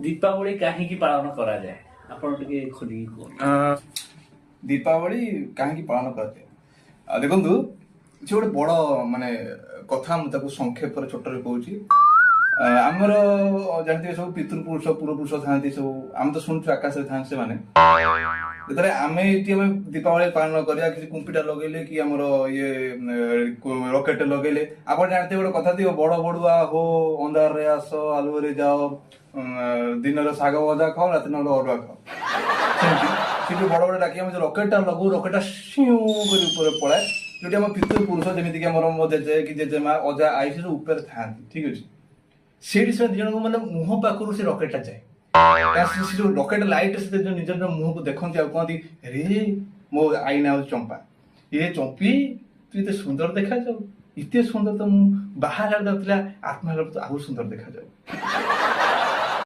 ଦୀପାବଳି କାହିଁକି ପାଳନ କରାଯାଏ, ଆପଣ ଟିକେ ଖୋଲିକି କୁହନ୍ତୁ। ଦୀପାବଳି କାହିଁକି ପାଳନ କରାଯାଏ? ଆଉ ଦେଖନ୍ତୁ, ସେ ଗୋଟେ ବଡ ମାନେ କଥା, ମୁଁ ତାକୁ ସଂକ୍ଷେପରେ ଛୋଟରେ କହୁଛି। ଆମର ଜାଣିଥିବେ ସବୁ ପିତୃପୁରୁଷ ପୂର୍ବପୁରୁଷ ଥାଆନ୍ତି ସବୁ, ଆମେ ତ ଶୁଣୁଛୁ ଆକାଶରେ ଥାଆନ୍ତି ସେମାନେ। ଯେତେବେଳେ ଆମେ ଏଠି ଆମେ ଦୀପାବଳି ପାଳନ କରିବା, କିଛି କୁମ୍ପିଟା ଲଗେଇଲେ କି ଆମର ଇଏ ରକେଟ ଲଗେଇଲେ, ଆପଣ ଜାଣିଥିବେ ଗୋଟେ କଥା ଥିବ, ବଡ ବଡୁଆ ହୋ ଅନ୍ଧାରରେ ଆସ ଆଲୁଅରେ ଯାଅ, ଦିନରେ ଶାଗ ଭଜା ଖାଅ, ରାତି ନହେଲେ ଅରୁଆ ଖାଅ। ସେମିତି ସେ ଯୋଉ ବଡ ବଡ ଡାକି ଆମେ ଯୋଉ ରକେଟଟା ଲଗଉ, ରକେଟଟା ସିଉ କରି ଉପରେ ପଳାଏ, ଯୋଉଠି ଆମ ପିତୃପୁରୁଷ, ଯେମିତିକି ଆମର ମୋ ଜେଜେ କି ଜେଜେମା, ଅଜା, ଆଈ, ସେ ସବୁ ଉପରେ ଥାଆନ୍ତି, ଠିକ ଅଛି? ସେଇଠି ସେ ଦି ଜଣଙ୍କୁ ମାନେ ମୁହଁ ପାଖରୁ ସେ ରକେଟଟା ଯାଏ। ସେ ଯୋଉ ରକେଟ ଲାଇଟ୍, ସେ ଯୋଉ ନିଜ ନିଜ ମୁହଁକୁ ଦେଖନ୍ତି ଆଉ କହନ୍ତି, ରେ ମୋ ଆଈ ନାଁ ହଉଛି ଚମ୍ପା, ଏ ଚମ୍ପି ତୁ ଏତେ ସୁନ୍ଦର ଦେଖାଯାଉ, ଏତେ ସୁନ୍ଦର ତ ମୁଁ ବାହା ହେଲା ଥିଲା, ଆତ୍ମା ହେଲା ତ ଆହୁରି ସୁନ୍ଦର ଦେଖାଯାଉ।